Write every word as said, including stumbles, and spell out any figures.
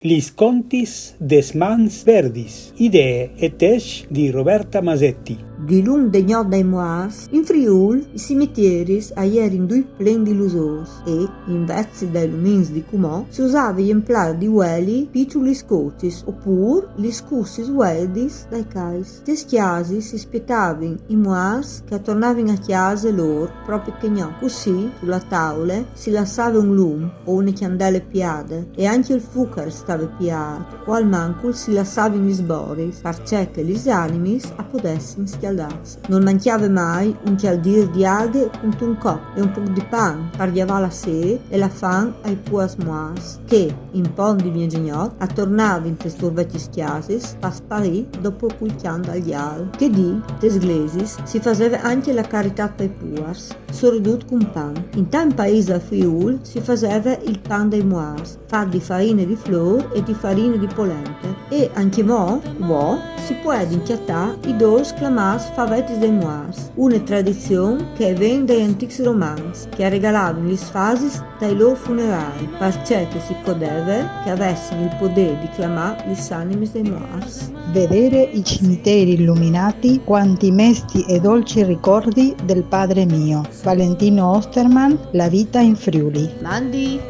Lis contis des mans verdis, idee e tescj di Roberta Masetti. Dilunc de gnot dai muarts, in Friûl, i cimitieris a jerin dui plens di lusôrs e, invezit dai lumins di cumò, si usave jemplâ di vueli piçulis cocis opûr lis cussis vueidis dai cais. Tes cjasis si spietavin i muarts che a tornavin a cjase lôr propit chê gnot. Cussì, su la taule, si lassave un lum o une cjandele piade, e ancje il fûc al restave piât, o almancul si lassavin lis boris, parcè che lis animis a podessin scjaldâsi. Nol mancjave mai un cjaldîr di aghe cuntun cop e un pôc di pan par gjavâ la sêt e la fam ai puars muarts, che, in pont di miezegnot, a tornavin tes lôr vecjis cjasis par sparî dopo cul cjant dal gjal. Chê dì, tes glesis, si faseve ancje la caritât pai puars, soredut cun pan. Intant in paîs dal Friûl si faseve il pan dai muarts, fat di farine di flôr e di farine di polente. E ancjemò, cumò, si puedin cjatâ i dôrs clamâts favetis dai muarts, une tradizion che e ven dai antîcs romans, che a regalavin lis fasis tai lôr funerâi, parcè che si crodeve che a vessin il podê di clamâ lis animis dai muarts. Vedere i cimiteri illuminati, quanti mesti e dolci ricordi del padre mio. Valentino Osterman, La vita in Friuli. Mandi,